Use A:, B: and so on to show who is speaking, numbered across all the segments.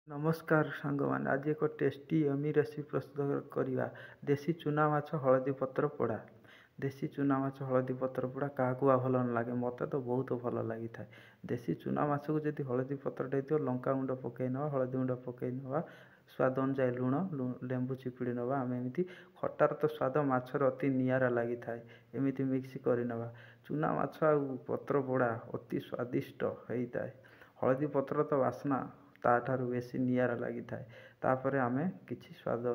A: ନମସ୍କାର ସାଙ୍ଗମାନେ, ଆଜି ଏକ ଟେଷ୍ଟି ୟମି ରେସିପି ପ୍ରସ୍ତୁତ କରିବା। ଦେଶୀ ଚୁନା ମାଛ ହଳଦୀ ପତ୍ର ପୋଡ଼ା। ଦେଶୀ ଚୁନା ମାଛ ହଳଦୀ ପତ୍ର ପୋଡ଼ା କାହାକୁ ବା ଭଲ ନ ଲାଗେ? ମୋତେ ତ ବହୁତ ଭଲ ଲାଗିଥାଏ। ଦେଶୀ ଚୁନା ମାଛକୁ ଯଦି ହଳଦୀ ପତ୍ରଟା ହେଇଥିବ, ଲଙ୍କା ଗୁଣ୍ଡ ପକାଇ ନେବା, ହଳଦୀ ଗୁଣ୍ଡ ପକାଇ ନେବା, ସ୍ୱାଦ ଅନୁଯାୟୀ ଲୁଣ, ଲେମ୍ବୁ ଚିପୁଡ଼ି ନେବା ଆମେ। ଏମିତି ଖଟାର ତ ସ୍ୱାଦ ମାଛର ଅତି ନିଆରା ଲାଗିଥାଏ। ଏମିତି ମିକ୍ସ କରିନେବା। ଚୁନା ମାଛ ଆଉ ପତ୍ର ପୋଡ଼ା ଅତି ସ୍ୱାଦିଷ୍ଟ ହେଇଥାଏ। ହଳଦୀ ପତ୍ର ତ ବାସ୍ନା ତା'ଠାରୁ ବେଶୀ ନିଆରା ଲାଗିଥାଏ। ତାପରେ ଆମେ କିଛି ସ୍ୱାଦ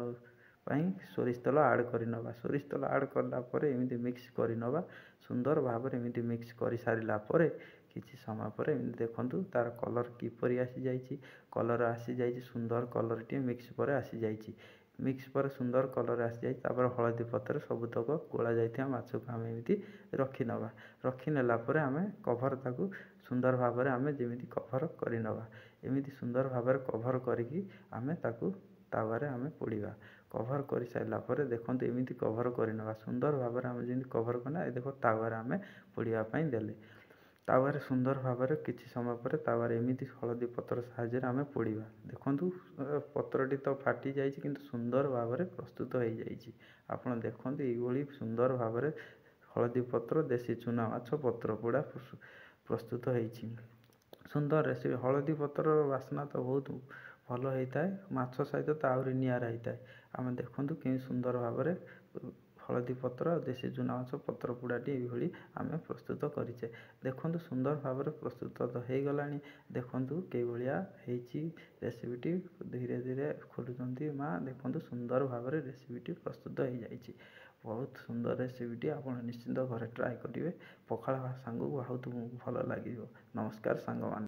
A: ପାଇଁ ସୋରିଷ ତେଲ ଆଡ଼୍ କରିନେବା। ସୋରିଷ ତେଲ ଆଡ଼୍ କଲା ପରେ ଏମିତି ମିକ୍ସ କରିନେବା ସୁନ୍ଦର ଭାବରେ। ଏମିତି ମିକ୍ସ କରିସାରିଲା ପରେ କିଛି ସମୟ ପରେ ଏମିତି ଦେଖନ୍ତୁ ତା'ର କଲର୍ କିପରି ଆସିଯାଇଛି। କଲର୍ ଆସିଯାଇଛି, ସୁନ୍ଦର କଲର୍ଟିଏ ମିକ୍ସ ପରେ ଆସିଯାଇଛି। ମିକ୍ସ ପରେ ସୁନ୍ଦର କଲର୍ ଆସିଯାଇଛି। ତାପରେ ହଳଦୀ ପତ୍ର ସବୁତକ ଗୋଳା ଯାଇଥିବା ମାଛକୁ ଆମେ ଏମିତି ରଖିନେବା। ରଖିନେଲା ପରେ ଆମେ କଭର୍ ତାକୁ ସୁନ୍ଦର ଭାବରେ ଆମେ ଯେମିତି କଭର୍ କରିନେବା। ଏମିତି ସୁନ୍ଦର ଭାବରେ କଭର୍ କରିକି ଆମେ ତାକୁ ତାୱାରେ ଆମେ ପୋଡ଼ିବା। କଭର୍ କରିସାରିଲା ପରେ ଦେଖନ୍ତୁ, ଏମିତି କଭର୍ କରିନେବା ସୁନ୍ଦର ଭାବରେ। ଆମେ ଯେମିତି କଭର୍ କରିନେବା, ଏ ଦେଖ, ତାୱାରେ ଆମେ ପୋଡ଼ିବା ପାଇଁ ଦେଲେ। ତାୱାରେ ସୁନ୍ଦର ଭାବରେ କିଛି ସମୟ ପରେ ତାୱାରେ ଏମିତି ହଳଦୀ ପତ୍ର ସାହାଯ୍ୟରେ ଆମେ ପୋଡ଼ିବା। ଦେଖନ୍ତୁ, ପତ୍ରଟି ତ ଫାଟି ଯାଇଛି, କିନ୍ତୁ ସୁନ୍ଦର ଭାବରେ ପ୍ରସ୍ତୁତ ହେଇଯାଇଛି। ଆପଣ ଦେଖନ୍ତୁ, ଏଇଭଳି ସୁନ୍ଦର ଭାବରେ ହଳଦୀ ପତ୍ର ଦେଶୀ ଚୁନା ମାଛ ପତ୍ର ପୋଡ଼ା ପ୍ରସ୍ତୁତ ହେଇଛି। ସୁନ୍ଦର ରେସିପି। ହଳଦୀ ପତ୍ରର ବାସ୍ନା ତ ବହୁତ ଭଲ ହେଇଥାଏ, ମାଛ ସହିତ ତ ଆହୁରି ନିଆରା ହେଇଥାଏ। ଆମେ ଦେଖନ୍ତୁ କେଉଁ ସୁନ୍ଦର ଭାବରେ ହଳଦୀ ପତ୍ର ଦେଶୀ ଚୁନା ମାଛ ପତ୍ର ପୋଡ଼ାଟି ଏଇଭଳି ଆମେ ପ୍ରସ୍ତୁତ କରିଛେ। ଦେଖନ୍ତୁ, ସୁନ୍ଦର ଭାବରେ ପ୍ରସ୍ତୁତ ତ ହେଇଗଲାଣି। ଦେଖନ୍ତୁ କେଉଁଭଳିଆ ହେଇଛି ରେସିପିଟି। ଧୀରେ ଧୀରେ ଖୋଲୁଛନ୍ତି ମା। ଦେଖନ୍ତୁ, ସୁନ୍ଦର ଭାବରେ ରେସିପିଟି ପ୍ରସ୍ତୁତ ହେଇଯାଇଛି। ବହୁତ ସୁନ୍ଦର ରେସିପିଟି, ଆପଣ ନିଶ୍ଚିନ୍ତ ଘରେ ଟ୍ରାଏ କରିବେ। ପଖାଳ ଭାତ ସାଙ୍ଗକୁ ବହୁତ ଭଲ ଲାଗିବ। ନମସ୍କାର ସାଙ୍ଗମାନେ।